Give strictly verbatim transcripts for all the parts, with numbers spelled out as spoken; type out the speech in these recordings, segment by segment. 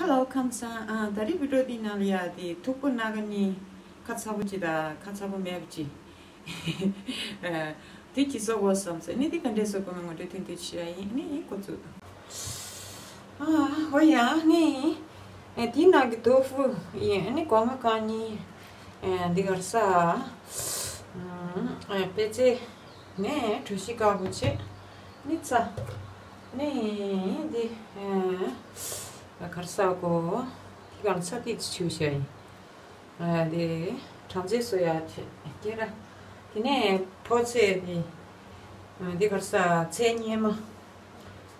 Hello ཁམས་བཟང་། ཨ་ད་རེས་བི་ཌི་ཡོ་འདིའི་ནང་ལ་ཡ་དེ་ཐུག་པ་སྣ་ཁ་གཉིས། ཁ་ཚ་པོ་གཅིག་དང་ཁ་ཚ་པོ་མེད་པ་གཅིག། ཨ་དེ་གཅིག་བཟོ་དགོས་བསམ་སོང་། ནི་དེ་ག་འདྲས་བཟོ་དགོས་མིན་ངོ་སྤྲོད་ཐུང་ཐུང་ཞུ་ཡ་ཡིན། ནི་འགོ་བཙུགས། ཨ་འོ་ཡ་ནི་ཨ་དེའི་ནང་གི་ཏོ་ཧྥུ་ཡིན། ནི་སྒོ་ང་རྐང་གཉིས། ཨ་འདི་གར་ས། ཨ་པེ་ཙེ། ནས་གྲོ་ཞིབ་དཀར་པོ་བྱས། ནི་ཚྭ། ནི་འདི་ཨ་གར་ས་གོ། དེ་གར་ཚྭ་ཏིག་ཙི་བྱུགས་བཞག་ཡིན། ཨ་དེ་གྲང་ཚལ་བཟོ་ཡ་དེ་སྐྱེ་ར། དེ་ནས་ཕོ་ཚོད་དེ། ཨ་འདི་གར་ས་ཚལ་སྙེ་མ།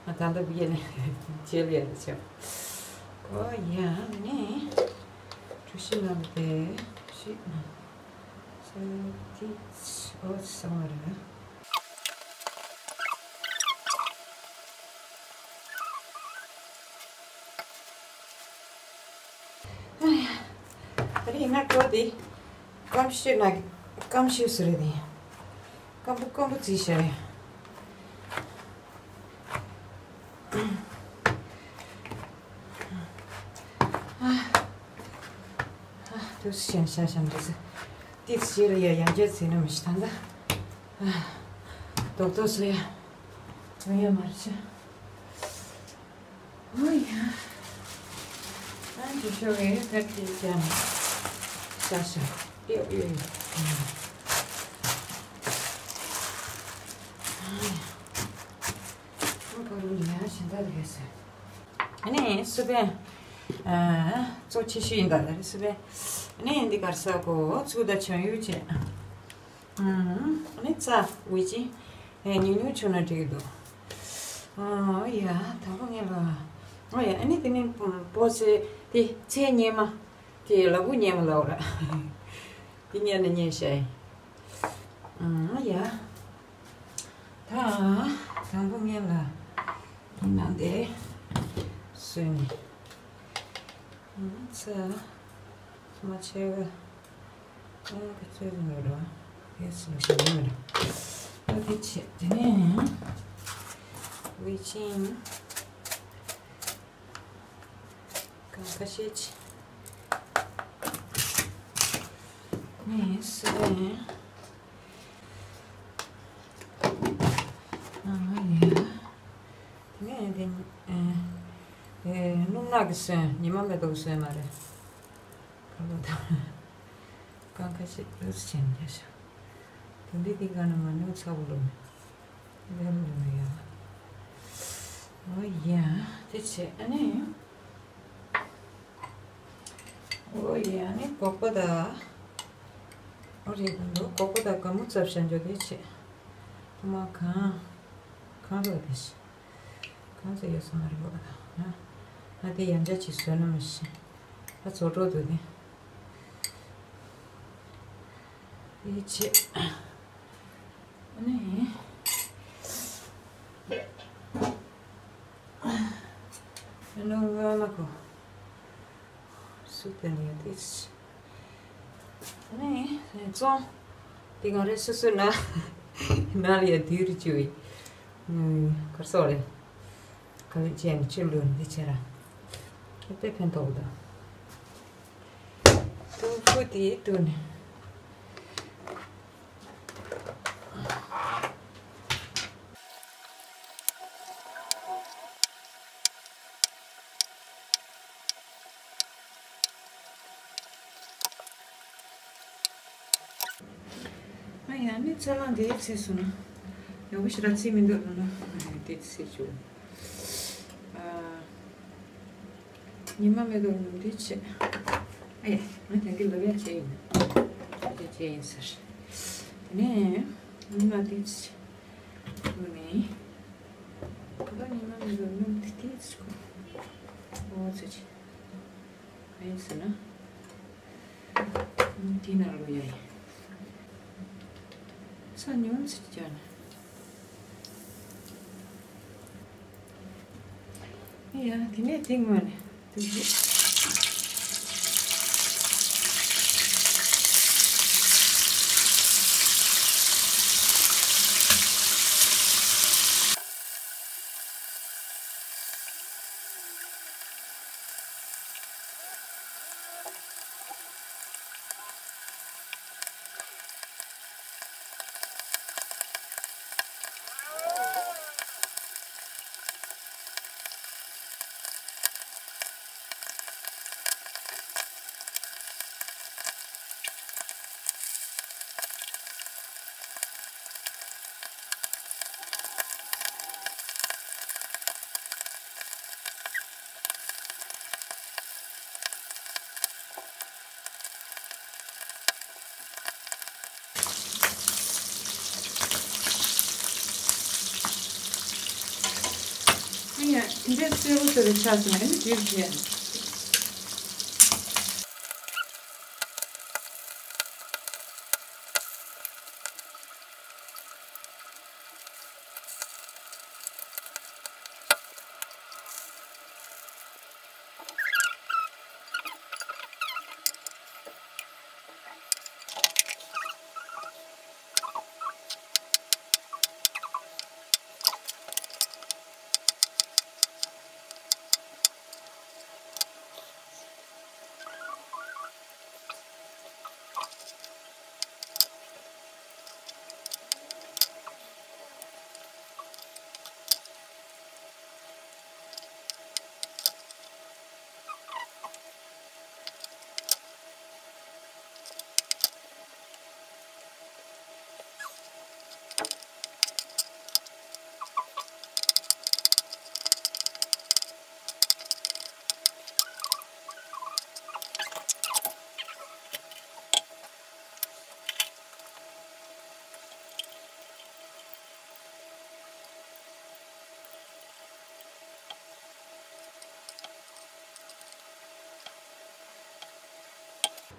ཨ་ད་ལྟ་བུ་ཡེ་ནས་བྱེད་ལ་ཡ་ལ་ཆོག། ཨོ་ཡ་ནི་གྲོ་ཞིབ་ནང་དེ་གྲོ་ཞིབ་ནང་། ས་ཏིག་ཙི་ཨོ་ཙི་སོང་བ་རེད། ཨ་ཡ། ད་རེས་ང་གྲོ་དེ་སྐམ་ཤོས་ན་སྐམ་ཤོས་སུ་རེད་དེ། སྐམ་པོ་སྐམ་པོ་བརྩིས་བཞག་རེད། ཨ་ཨ་དུས་ཤན་ཤ་ཤམ་རེད་ཟེར། ཏིག་ཙི་ལ་ཡ་ཡང་བསྐྱར་བརྩིས་ན་མི་ཤི་ད་ད། ཨ་རྡོག་རྡོག་བཟོ་ཡ་བཟོ་ཡ་མ་རེད་ཤི། ཨོ་ཡ། ཨ་འདི་ཤོག་གི་ད་ཏིག་ཀྱང་ཤ་ཤ་ཡོད་ཡོད་ཡོད། ཨ་ཕ་རུ་ནི་ཡང་གཞན་དག་རེད་ཟེར། ཨ་ནི་སུ་པན། ཨ་གཙོ་ཆེ་ཤོས་ཡིན་ད་རེད་སུ་པན། ཨ་ནི་འདི་གར་ས་གོ་ཚུགས་ད་བྱང་ཡུལ་བྱས། ཨ་ནི་ཚྭ་ཝི་ཅིང་། ཨེ་ཉུང་ཉུང་བྱུང་ན་འགྲིག་གི་འདུག། ཨ་ཡ་དང་པོ་ངས་ལ། ཨ་ཡ་ཨ་ནི་དེ་ནི་པོ་ཚེ་དེ་ཚེ་སྙེ་མ། དེ་ལ་བུ་སྙེ་མ་ལ་འོ་ར། དེ་སྙེ་ན་སྙེ་ཤ་ཡིན། ཨ་ཡ། ད་དང་པོ་ངས་ལ། ཡིན་ན་དེ་སོན་ནི། ཚྭ་མ་ཆེ་བ། ཨ་ག་ཚོད་ཡོད་རོ། ཡོད་སུ་ཞིག་ཡོད་རོ། ཨ་དེ་ཆེ་དེ་ནས་ཝི་ཅིང་གང་ཁ་ཤས་ཆེ་ནས་སུ་རེད། ཨ་ཡ། དེ་ནས་དེ་ཨེ་ཨེ་སྣུམ་ནག་གི་སོན། ཉི་མ་མེ་ཏོག་གི་སོན་མ་རེད། ཁ་ལོ་དང་། རྐང་ཁ་ཤས་ལུས་སེ་བྱས་ནས་བཞག། དེ་འདྲའི་དེ་ག་ནས་མ་ནུ་ཚ་བོ་ལོ་མེ། ལེ་མོ་ལོ་མེ་ཡ། ཨོ་ཡ། དེ་བྱས་ཨ་ནི། ཨོ་ཡ་ཨ་ནི་སྒོག་པ་དང་། ཨོ་རེད་འདུག་སྒོག་པ་དང་སྒ་སྨུག་རྩབ་ཤ་འཇོག་དེ་བྱས། ཐོག་མ་གང་། གང་རེད་དེ་བྱས། གང་ཚོད་ཡོད་སོང་ང་རེད་བ། ང་དེ་ཡང་བསྐྱར་ཅིག་བཟོས་ན་མི་ཤེས། ད་བཟོ་འགྲོ་འདུག་དེ། དེ་བྱས། ཨ་ནི། ཨ་ནི་སྔོན་མ་གོ། སུ་དེ་ནས་དེ། ཨ་ནི་བཙོང་། དེ་ག་རེ་སོ་སོའི་ན་ན་ལ་ཡ་དུས་རུ་བཅུག་གར་སོགས་རེད། ག་ལེ་ཅན་ཆུ་ལོན་འདི་ཆེ་ར། དཔེ་ཕན་ཐོགས་དང་། ཏུ་ཕུ་དེ་ཏུ་ནི། ཨ་ཡ་ནི་ཚ་ལང་དེའི་ཚེ་སུ་ན། ཡག་པོ་ཞིག་ར་ཚིག་མི་འདུག་ལ་ན། དེ་ཚེ་ཆུ། ཨ། ཉི་མ་མེད་དུ་ནུབ་དུས་ཆེ། ཨེ། ང་དེང་གི་ལབ་ཡ་བྱས་ཡིན། ལབ་ཡ་བྱས་ཡིན་ཟེར། དེ་ནས་ཉི་མ་དུས་ཆེ། དུ་ནས། ཁ་པར་ཉི་མ་མེད་དུ་ནུབ་དུས་དུས་ཆེ་གོ། ཨོ་ཚོད་ཆེ། ག་ཡིན་ཟེར་ན། དེ་ནང་ལོ་ཡ་ཡིན། ས་ཉུང་ཙམ་བརྒྱབ་ན། ཡ་དེ་ནས་དེ་ངོས་ནས་དེ་བཞི། སེར་པོ་སེར་པོ་ཆགས་སོང་ན་ཨ་ནི་འདིར་བྱས།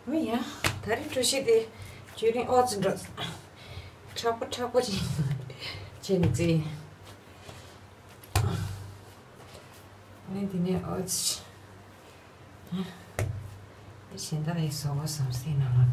ཨོ་ཡ། ད་རེས་གྲོ་ཞིབ་དེ་བརྗོད་རིང་ཨོ་ཙི་འགྲོ། མཁྲེགས་པོ་མཁྲེགས་པོ་ཅིག་བྱས་ནས་བཙལ། ཨ་ནི་དེ་ནས་ཨོ་ཙི། དེ་གཞན་དག་ཡི་བཟོ་བ་བསམ་སྲིད་ན་ལ།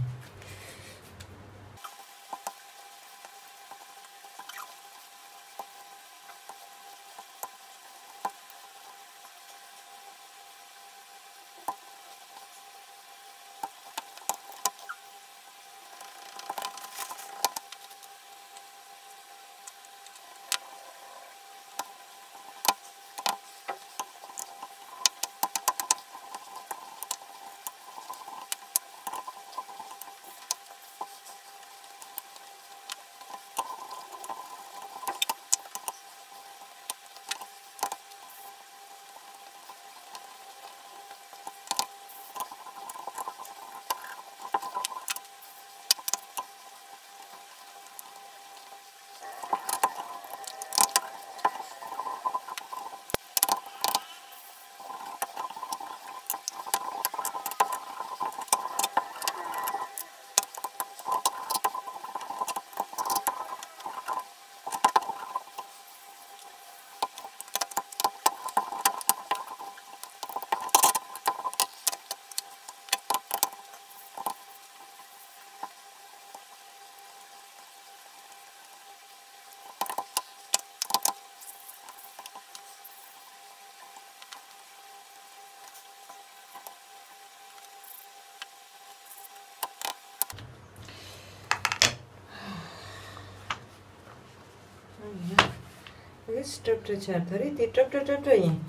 ཨེ་སི་ཀྲབ་ཀྲ་ཆར་ད་རེས་དེ་ཀྲབ་ཀྲ་ཀྲབ་ཀྲ་ཡིན།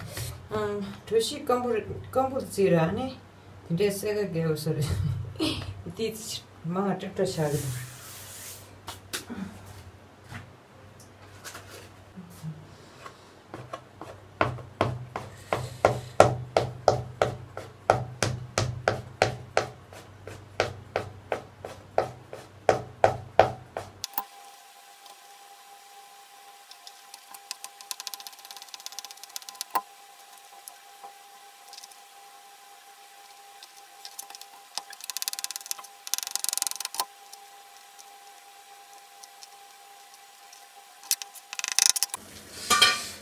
ཨ། གྲོ་ཞིབ་སྐམ་པོ་སྐམ་པོར་བཙིར་ར་ནི་དེ་འདྲའི་སེ་ག་རྒྱལ་བ་སོ་རེད། དེ་མང་ཀྲབ་ཀྲ་ཆགས་ཀྱི་འདུག་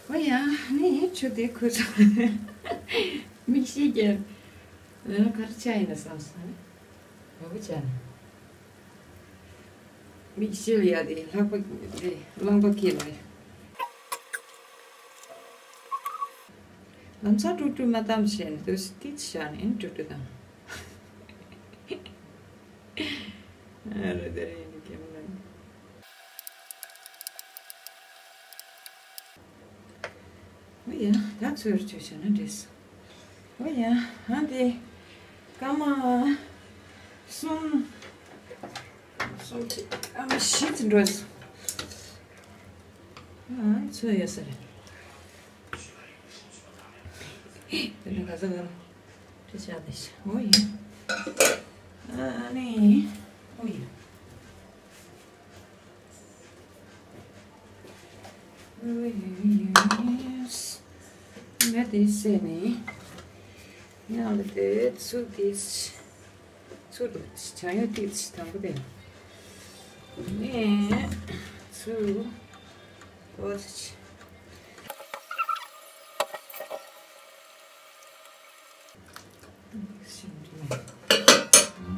ཨོ་ཡ། ནི་ཆུ་དེ་ཁོས་མིག་ཤེལ་རྒྱབ། ང་གར་ཆ་ཡིན་ན་བསམ་སོང་། ཨོ་ཅན། མིག་ཤེལ་ཡ་དེ་ལྷག་པ་དེ་རླངས་པ་ཁྱེར་བས། ལམ་སང་ཀྲུག་ཀྲུག་མ་བཏང་བྱས་ནས་དུས་ཏིག་བཞག་ནས་ཀྲུག་ཀྲུག་བཏང་། ཨ་རོ་དེ་རིང་ནི་ཀེམ་ལ། ཨོ་ཡ། ད་ཚོས་ར་ཆོས་བྱས་ན་འགྲིག་སོང་། ཨོ་ཡ། ཨ་འདི་སྐར་མ་གསུམ། གསུམ་གཅིག་སྐར་མ་བཞི་ཙམ་འགྲོ་སོང་། ཨ་ཚོས་ཡོད་ས་རེད། དེ་ནས་ག་ས་ག་ལ་ཁྲི་ཆགས་དེ་ཤ། ཨོ་ཡ། ཨ་ནི། ཨོ་ཡ། ཨོ་ཡ། དེ་བསྲེས་ནས། ཡང་ལ་དེ་ཚུར་དེ། ཚུར་བྱ་ཡོད་དེ་དང་པོ་དེ། ནས་ཚུར་འོ་ཚུར།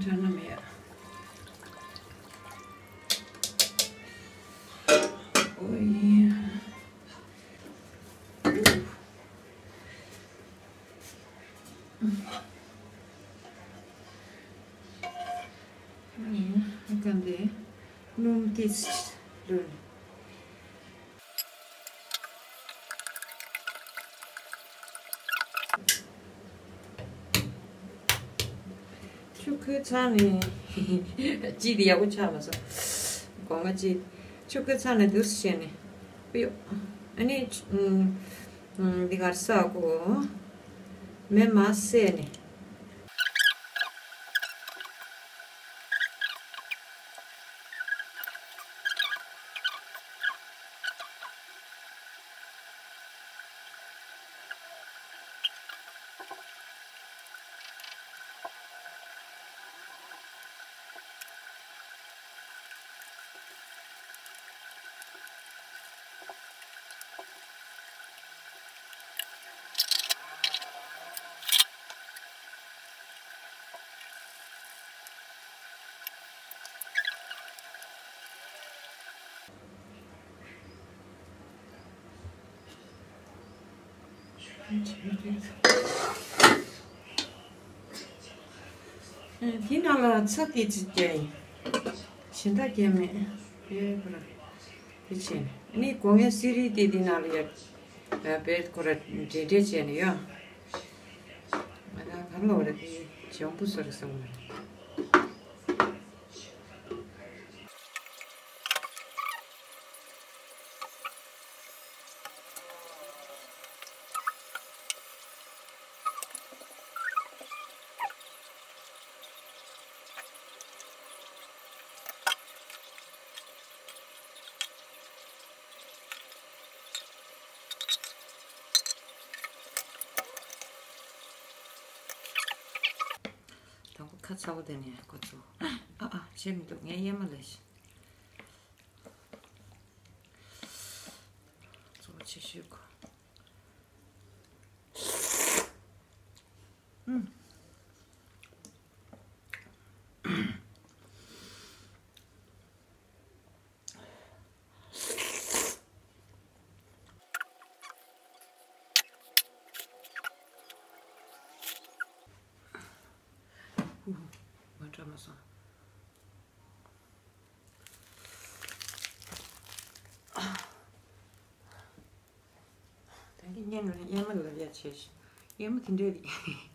འདྲ་ན་མེད། ཨོ་ཡ། ཨ་ནི་ཨ་ཀ་འདི་སྣུམ་ཏིས་ལོན། ཆུ་ཁོལ་ཚར་ནས། ཅི་དེ་ཡག་པོ་ཆགས་མ་སོང་། སྒོ་ང་ཅི། ཆུ་ཁོལ་ཚར་ནས་འདུག་སེ་བྱས་ནས། ཨུ་ཡོ། ཨ་ནི་ཆུ། ཨུམ། ཨུམ། འདི་གར་ས་གོ། མེ་མ་བསད་ནས། དེ་ནང་ལ་ཚྭ་ཏོག་ཙམ་བརྒྱབ་ཡིན། གཞན་དག་བརྒྱབ་མེད། དེ་ཁོ་ར། དེ་བྱས་ནས་ནི་སྒོ་ངའི་སི་རི་དེ་དེ་ནང་ལ་ཡར། བེད་ཁོ་ར་འདྲེ་འདྲེ་བྱས་ནས་ཡོད། ང་ད་ག་ལ་བ་རེད། དེ་འཇམ་པོ་སོ་རེད་བསམ་གི་མ་རེད། དང་པོ་ཁ་ཚ་བོ་དེ་ནས་ཁོ་ཚོ། ཨ་ཨ་བྱེད་མི་འདུག་ངས་གཡེར་མ་ལས་ཤིག་གཙོ་བོ་ཆེ་ཤོས་ཁོ། ཨུམ། མ་བཀྲ་མ་སོང་། ད་གིན་གཡེར་ནས་གཡེར་མ་ལབ་ཡ་བྱས་ཤིག་གཡེར་མ་དེ་འདྲས་རེད།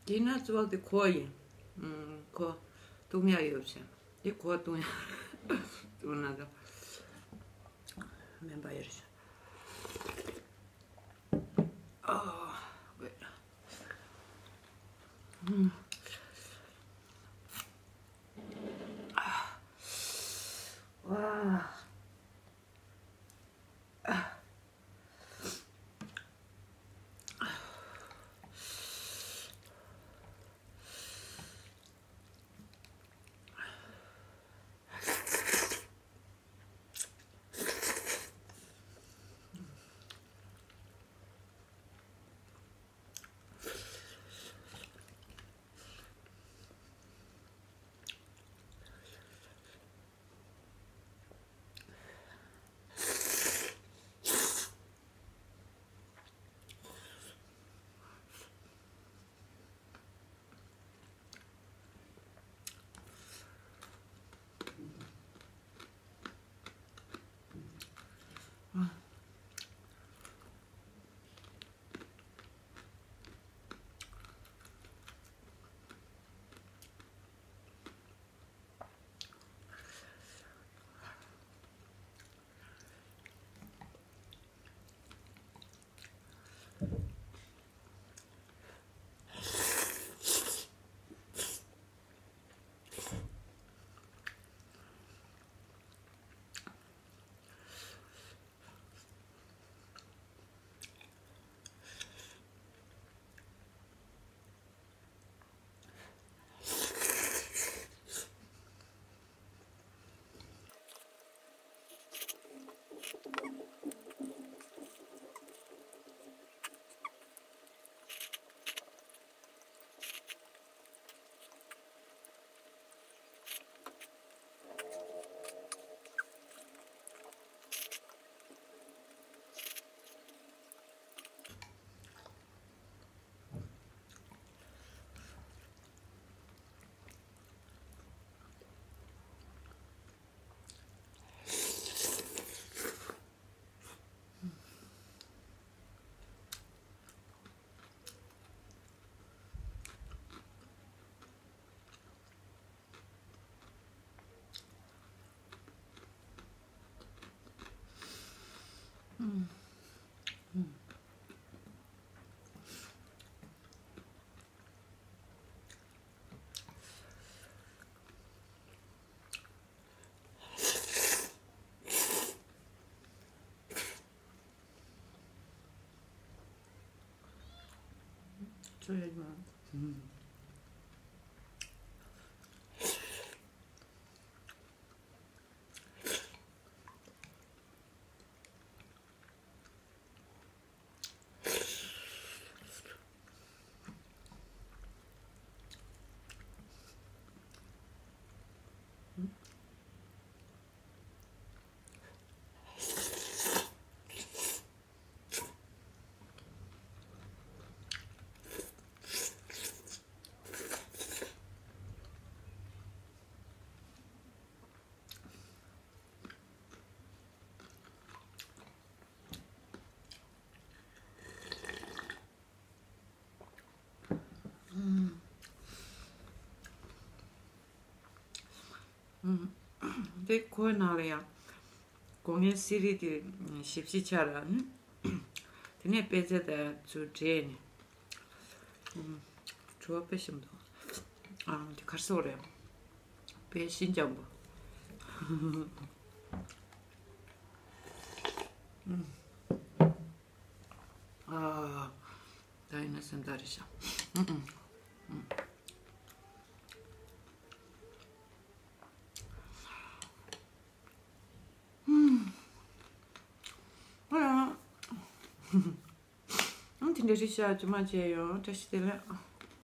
དེས་ན་ཙི་བག་དེ་ཁོ་ཡིན། ཨུམ། ཁོ་བཏུང་ཡག་ཡོད་ཅེ། དེ་ཁོ་བཏུང་ཡག་བཏུང་ན་ད་སྨན་པ་ཡོད་ཅེ། ཨ། ཨུམ། ཨ། ཝ། དེ་ཁོའི་ནང་ལ་ཡང་སྒོ་ངའི་སི་རི་དེ་ཞིབ་ཞིབ་ཆགས་ར། དེ་ནས་པད་ཚལ་དང་ཚུར་འདྲེས་ནས། བྲོ་བ་དཔེ་ཞིམ་འདུག་ཨ། དེ་གར་སོག་རེད། དཔེ་ཤིན་ཅང་པོ། ཨ། ད་ཡིན་ན་སེམས་ཐག་རེད་ཤག་ཨ། དེ་འདྲ་རེད་ཤག་ཇུ་མ་བྱས་ཡོང་། བཀྲ་ཤིས་བདེ་ལེགས།